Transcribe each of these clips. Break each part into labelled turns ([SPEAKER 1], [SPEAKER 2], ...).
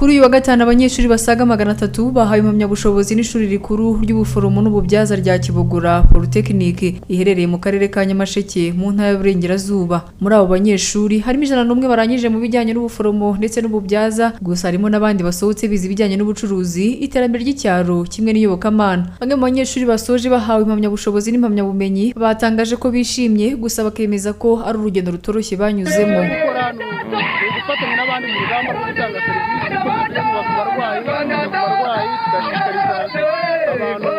[SPEAKER 1] Kuri uyu wa gatanu, abanyeshuri basaga 300 bahawe impamyabushobozi n'ishuri rikuru ry'ubuforomo n'ububyaza rya Kibogora Polytechnic, iherereye mu karere ka Nyamasheke mu ntara y'Uburengerazuba. Muri abo banyeshuri harimo 101 barangije mu bijyanye n'ubuforomo ndetse n'ububyaza, gusa harimo n'abandi basohotse bize ibijyanye n'ubucuruzi, iterambere ry'icyaro kimwe n'iyobokamana. Bamwe mu banyeshuri basoje bahawe impamyabushobozi n'impamyabumenyi batangaje ko bishimye, gusa bakemeza ko ari urugendo rutoroshye banyuzemo.
[SPEAKER 2] Gukora ni ugufatanya n'abandi mu rugamba rwo gutanga serivisi, ko tugiye mu barwayi, kujya ku barwayi, tugashishikariza abantu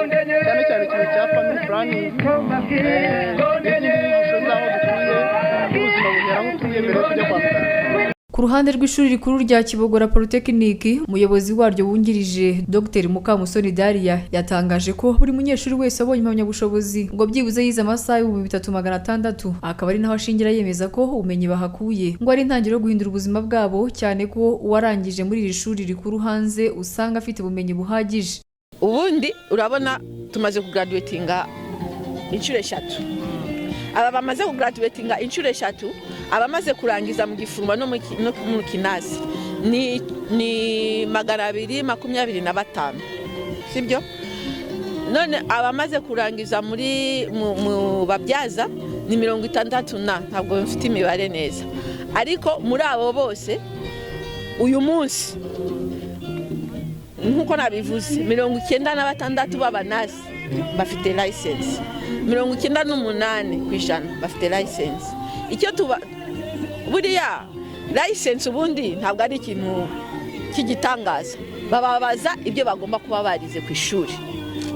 [SPEAKER 2] cyane cyane ikintu cya family planning n'izindi nyigisho z'aho dutuye, n'ubuzima buhera aho utuye mbere yo kujya kwa muganga.
[SPEAKER 1] Ku ruhande rw'ishuri rikuru rya Kibogora Polytechnic, umuyobozi waryo wungirije, Dr Mukamusoni Daria, yatangaje ko buri munyeshuri wese wabonye impamyabushobozi ngo byibuze yize amasaha 3600, akaba ari naho ashingira yemeza ko ubumenyi bahakuye ngo ari intangiriro yo guhindura ubuzima bwabo, cyane ko uwarangije muri iri shuri rikuru hanze usanga afite ubumenyi buhagije.
[SPEAKER 3] Ubundi urabona tumaze kugraduatinga inshuro eshatu. Aba bamaze kugraduatinga inshuro eshatu, abamaze kurangiza mu gifuruma no mu kinasi ni 225, sibyo? None abamaze kurangiza muri mu babyaza ni 60 na, ntabwo mfite imibare neza. Ariko muri abo bose uyu munsi, nk'uko nabivuze, 96 b'abanasi bafite license, 98% bafite license. Icyo tuba buriya license ubundi ntabwo ari ikintu cy'igitangaza, bababaza ibyo bagomba kuba barize ku ishuri.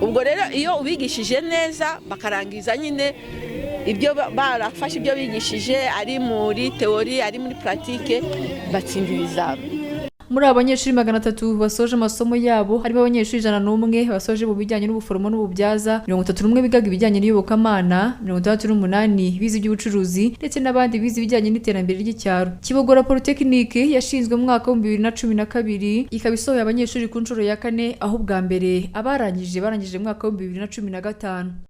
[SPEAKER 3] Ubwo rero iyo ubigishije neza bakarangiza nyine ibyo barafashe, ibyo bigishije, ari muri théorie, ari muri pratique, batsinda ibizami.
[SPEAKER 1] Muri aba banyeshuri 300 basoje amasomo yabo, harimo abanyeshuri 101 basoje mu bijyanye n'ubuforomo n'ububyaza, 31 bigaga ibijyanye n'iyobokamana, 68 bize iby'ubucuruzi ndetse n'abandi bize ibijyanye n'iterambere ry'icyaro. Kibogora Polytechnic yashinzwe mu mwaka wa 2012, ikaba isohoye abanyeshuri ku nshuro ya kane, aho ubwa mbere abarangije barangije mu mwaka wa 2015.